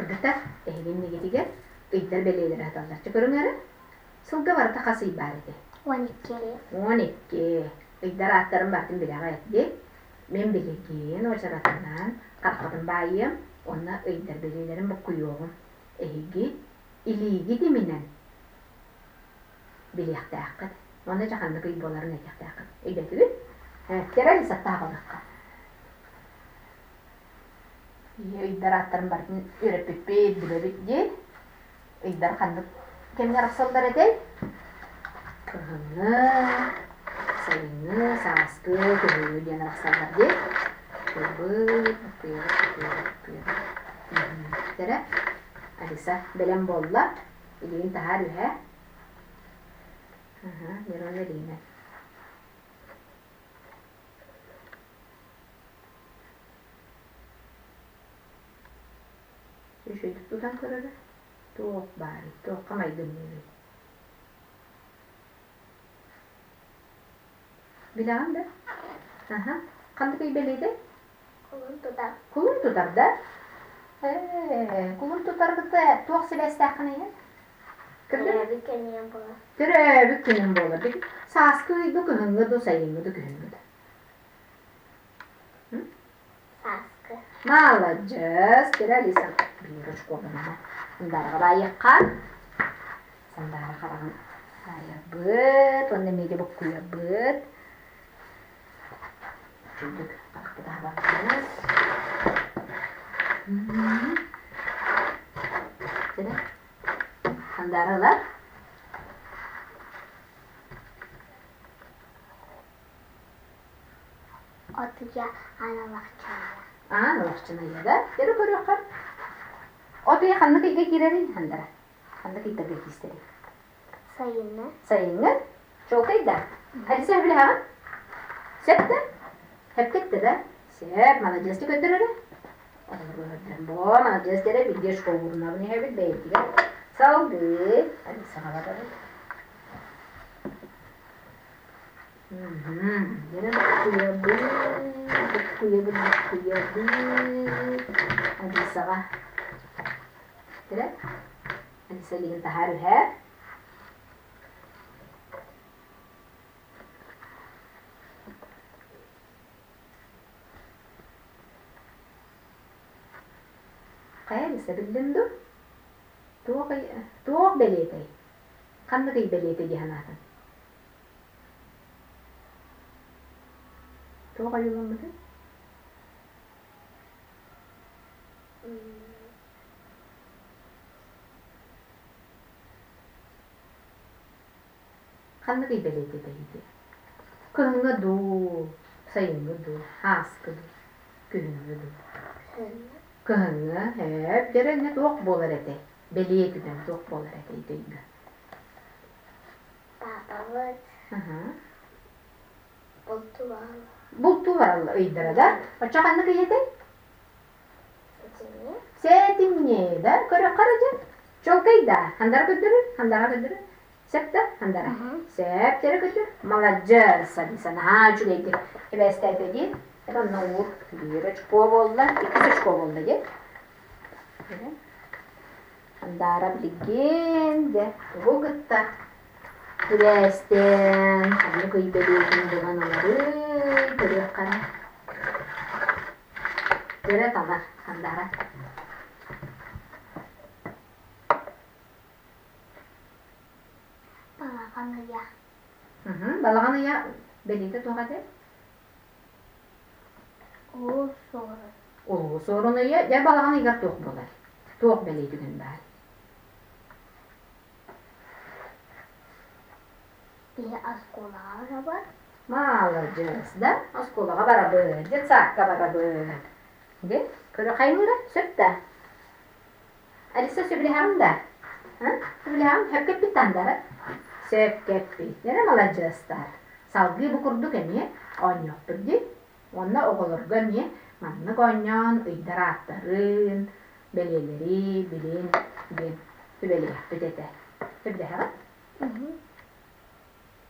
Кыргыттар, эһиги иннигитигэр ыйдар бэлиэлэрэ сыталлар. Чэ көрүҥ эрэ, сылга барыта хас ый баар этэй? 12. 12. Ыйдар ааттарын барытын билэҕит дии. Мин билигин уочаратынан хараххытын баайыам уонна ыйдар бэлиэлэрин буккуйуоҕум. Эһиги илиигит иминэн билиэхтээххит. Уонна дьэ ханнык ый буоларын этиэхтээххит. Өйдөөтүгүт? Кэрэ Алисаттаах ылыахха. Ыйдар ааттарын барытын үөрэппиппит, билэбит дии. Ыйдар ханнык кэмҥэ арахсаллар этэй? Кыһыҥҥы, сайыҥҥы, сааскы, күһүҥҥү диэн арахсаллар дии. Куйабыт, куйабыт, куйабыт, куйабыт. Тэрэ, Алиса бэлэм буолла. Илиин таһаар үһэ. Аха, Мирон илиинэ. Үчүгэйдик тутан көрөрө. Туох баарый, туохха майгынныырый? Билэҕин да? Аха. Ханнык ый бэлиэтэй? Кулун тутар. Кулун тутар да? Ээ, кулун тутаргыта туох сибээстээххиний? Төрөөбүт күнүм буолар. Төрөөбүт күнүм буолар. Сааскы ый ду, кыһыҥҥы ду, сайыҥҥы ду, күһүҥҥү да? Сааскы. Маладьыас, кэрэ Алиса биир очкуобунан Сандаараҕа баайыахха. Сандаара хараҕын баайарбыт уонна эмиэ буккуйарбыт. Үчүгдүк харахпыт аһабаппыт. Кэрэ Сандаара ылар. От ыйа аан алахчынайа. Аан алахчынайа да? Көрө көрүөххэ. От ыйа ханнык ыйга киирэрий хандара? Ханнык ыйдарга киирсэрий? Сайыҥҥы. Сайыҥҥы? Чуолкай да? Алиса сөбүлэһэҕин? Сөп да? Сөпкө да? Сөп, маладьыасты көрдөрөрө. Бо, маладьыас дэрэ бииргэ школунабын иһэбит бэйэтигэр. Салгыы Алисаҕа барабыт. Буккуйабыт, буккуйабыт, буккуйабыт. Алисаҕа. Кэрэ? Алиса илиһин таһаар үһэ. Хайа Алиса биллин дуу? Туох туох бэлиэтэй? Ханнык ый бэлиэтэ дии санаатыҥ? Туох ойууламмытый? Ханнык ый бэлиэтэ ити? Кыһыҥҥы дуу, сайыҥҥы дуу, ааскы дуу, күһүҥҥү дуу? Кыһыҥҥы, һээп, дьэ эрэ туох буолар этэй? Бэлиэ түгэн туох буолар этэй ити ыйга? Паапабыт бултуу бараллар. Бултуу бараллар ыйдара да? Оччо ханнык ый этэй? Сэтинньи. Сэтинньи да? Көрүөххэ эрэ дьэ. Чуолкай да? Хандара көрдөрөр? Хандара көрдөрөр? Сөп да? Хандара. Сөп дьэрэ көрдөр. Маладьыас, Алиса наһаа үчүгэйдик эбээстээтэ дии. Это онно уур биир очко буолла, иккис очко буолла дии. Сандаара билигин дьэ тугу кытта сибээстээн ханнык ый бэлиэтин булан ыларый көрүөххэ эрэ. Көрө талар Сандаара. Балаҕан ыйа. Балаҕан ыйа бэлиэтэ туох этэй? Улуу Суорун. Улуу Суорун ыйа дьэ балаҕан ыйыгар туох буолар? Туох бэлиэ түгэн баар? Биһи оскуолаҕа барабыт. Маладьыас, да? Оскуолаҕа барабыт, детсадка барабыт. Дьэ, көрө хайыҥыра сөп да? Алиса сөбүлэһэҕин да? А? Сөбүлэһэҕин? Сөпкө эппит таандара? Сөпкө эппит. Эрэ маладьыастар. Салгыы бу курдук эмиэ оонньуохпут дии. Уонна оҕолорго эмиэ маннык оонньоон ыйдар ааттарын, бэлиэлэри билин диэн сүбэлиэхпит этэ. Сөбүлэһэҕит?